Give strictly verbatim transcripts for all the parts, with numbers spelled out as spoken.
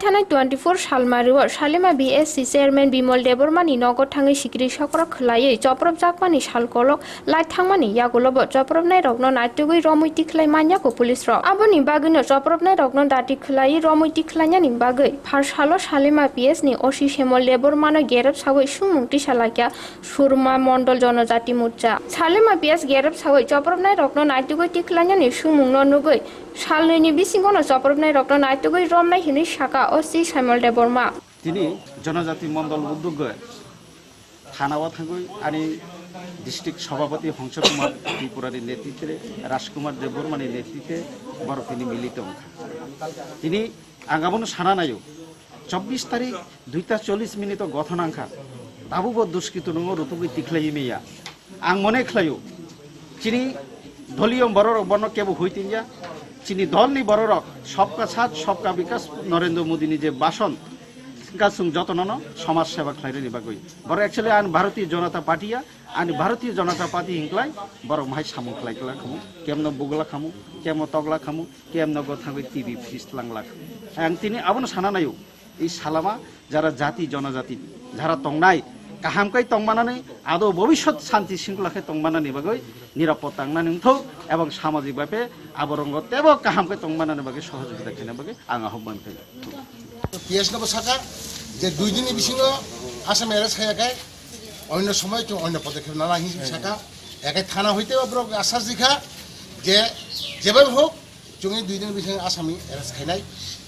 Thanai twenty-four salmario Salima B S C chairman Bimal Debbarma ni nogo thangwi sikiri sokro khwlaiwi chopropjakmani sal kolok lai thangmani yagulobo chopropnairokno naitugwi romwi tikhlai manyako police rok. Aboni bagwino chopropnairokno dati khwlaiwi romwi tikhlainani bagwi pharsalo Salima P S ni O C Semal Debbarmano gerep sawi sumung tisa laikya Surma Mondol Jonojati Morcha. Salima P S gerep sawi chopropnairokno naitugwi tikhlainani sumungno nugwi salnwini bisingono chopropnairokno naitugwi romnai hinwi saka O C Semal Debbarma. Tini Jonojati Mondol uddogoi thanao thangwi ani district sabhapati Hongsa Kumar Tripurani netritwe, Raj Kumar Debbarmani netritwe borok tini milito wngkha. Tini ang abono sana naio, chobbish tarik duita chollish minute o gothona wngkha, dabubo duskito nungo rutugwi tikhlaiwi manya. Ang mone khlaio, chini doliyo bororok bono kebo hui tinja, chini dolni bororok Sabka Saath, Sabka Vikas, Narendra Modini je bason, wngkha chwng jotonono somaj seba khlairani bagwi. Borok actually ani Bharatiya Janata Party ya, ani Bharatiya Janata Party hinklai borok mahai samung khlai kla khamu, kemno bugla khamu, kemno togla khamu, kemno go thangwi T V fridge langla khamu. Ang tini abono sana naio, ei salama jara jati jonojati jara tongnai kaham kai tongmanani ado bobisot santi singla khe tongmanani bagwi nirapotta wngnani wngthok ebong samajik bhabe aborokno tebo kaham kai tongmanani bagwi sohojogita khaina bagwi ang ahobman khaio. P S no bo saka je dui din ni bisingo Assam arrest khaya khe onno somoy to onno podokkhep nana hinwi saka, ekai thana hoite bo borok asas dikha je jebai hok chwngni dui din bisingo Assam ni arrest khainai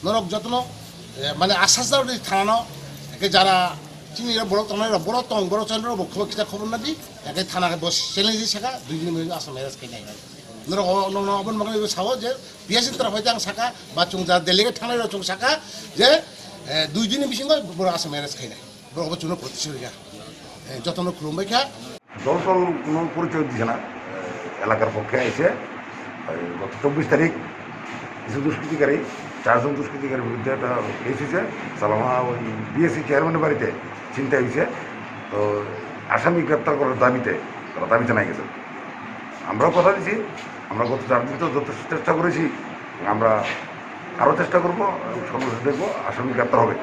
norok jotono, eh, mane asas da di thana no, ekai jara chini borok tongnai rok borok tong borok chondro bo khobor kita khobor nadi, ekai thana bo challenge saka dui din bisingo Assam arrest khainai. Norok o nokno aboni bagwi sao je P S ni tara phai ang saka ba chwng ja delegate thangnai rok chwng saka je, eh, dui din ni bisingo borok Assam arrest khainai. Borok bo chwngno protishodh rikha. Eh, jotono khulumbai kha. দল টল কোনো পরিচয় দিছে না। এলাকার পক্ষে এসে এই গত চব্বিশ তারিখ কিছু দুষ্কৃতিকারী, চারজন দুষ্কৃতিকারীর বিরুদ্ধে একটা কেস হয়েছে। সালামা ওই বিএসসি চেয়ারম্যানের বাড়িতে ছিনতাই হয়েছে। তো আসামি গ্রেপ্তার করার দাবিতে তারা দাবি জানাই গেছে। আমরাও কথা দিছি, আমরা গত চার দিন তো যথেষ্ট চেষ্টা করেছি, আমরা আরও চেষ্টা করবো এবং সর্বশেষ দেখবো আসামি গ্রেপ্তার হবে।